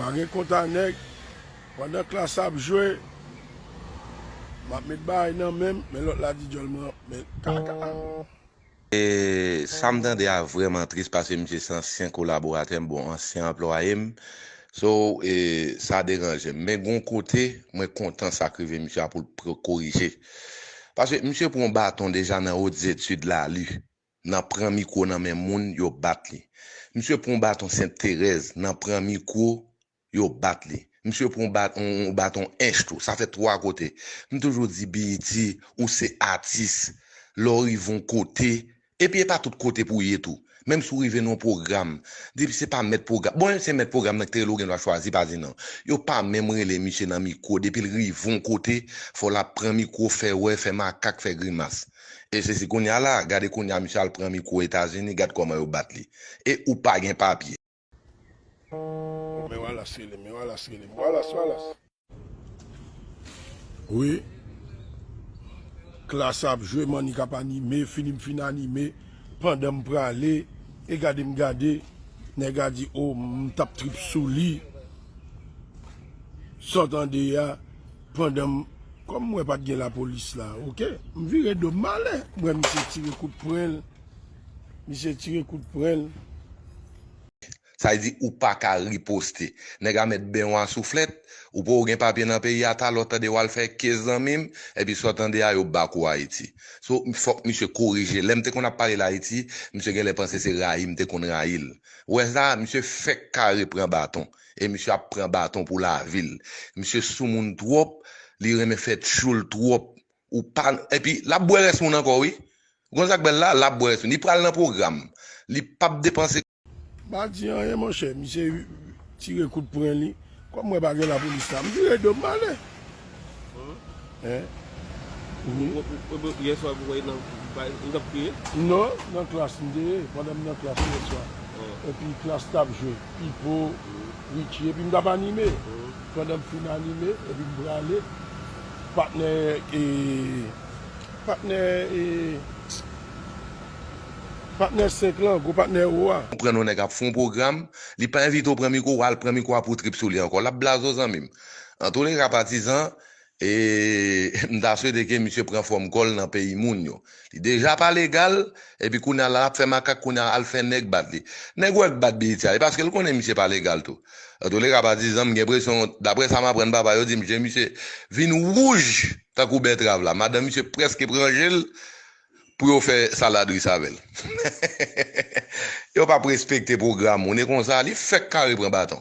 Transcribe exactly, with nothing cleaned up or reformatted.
Pa gen konta nèg. Pandan Klass ap jwe, m ap met bagay nan men m, men lòt la di djòl mwen, men kaka. E sa m tande a vrèman tris paske misye se ansyen kolaboratè m, bon, ansyen anplwaye m. So, e, sa deranje m. Men gon kote, mwen kontan sa k rive misye a pou l pr- korije. Paske misye pran yon baton deja nan Hautes Études, Lali. Nan pran mikwo nan men moun, yo bat li. Misye pran yon baton Sent Terèz, nan pran mikwo, yo bat li. Misye pran yon bat- yon- yon baton ench tou. Sa fè twa kote. M toujou di, B E T, ou se atis. Lè w rive yon kote, epi e pa tout kote pou w ye tou. Menm si w rive nan yon pwogram, depi se pa mèt pwogram, bon, se mèt pwogram nan ki te rele w, gen dwa chwazi pa di non. Yo pa menm rele misye nan mikwo. Depi l rive yon kote, fò l ap pran mikwo, fè wè, fè makak, fè grimas. E se si kounye a la, gade kounye a misye al pran mikwo Etazini, gad kòman yo bat li. E ou pa gen papye. Men Wallace rele m, men Wallace rele m. Wallace, Wallace. Wi. Klass ap jwe, Mannik ap anime, fini m fin anime. Pandan m prale, e gade m gade, nèg a di, o, m t ap trip sou li. Sa w tande a, pandan m, kòm m wè pa t gen lapolis la, oke, m vire do m m ale. M wè misye tire kout pwen l. Misye tire kout pwen l. Sa vle di ou pa ka riposte. Nèg a mèt benyen w a souflèt, ou poko gen papye nan peyi a, talè w tande w al fè ke zanmi m, epi sa w tande a yo bak ou Ayiti. So, fòk misye korije. Lè m te konn ap pale l Ayiti, misye genlè panse se rayi m te konn rayi l. Ou wè sa, misye fèk kare pran baton. E misye ap pran baton pou lavi l. Misye soumoun twòp, li renmen fè tchoul twòp. Ou pa, epi l ap bwè rès moun ankò, wi. Gon sa k bèl la, l ap bwè rès moun. Li pral nan pwogram. Li p ap depanse. Pa di anyen, monchè. Misye tire kout pwen li. Kòm mwen pa gen lapolis la, m vire do m ale. Hein? Yè swa, ou wè nan bay, ou t ap kriye? Non, nan Klass m te ye, pandan m nan Klass yè swa. Epi Klass t ap jwe, Pipo, Richie, epi m t ap anime. Pandan m fin anime, epi m prale, patnè, e, patnè, e, patnè senk lan, gwo patnè wo a. Ou pran yon nèg ap fè yon pwogram, li pa envite w pran mikwo, w al pran mikwo a pou w trip sou li ankò. L ap blaze w, zanmi m. Antouleka, patizan, e m ta swete ke misye pran fòm kò l nan peyi moun yo. Li deja pa legal, epi kounye a la l ap fè makak, kounye a al fè nèg bat li. Nèg wè k bat B E T a, e paske l konnen misye pa legal tou. Antouleka, patizan, m gen enpresyon, daprè sa m aprann papa yo di m, je misye vin wouj tankou bètrav la. Madanm misye prèske pran je l pou yo fè salad ris avè l. Yo p ap respekte pwogram moun, e konsa li fèk kare pran baton.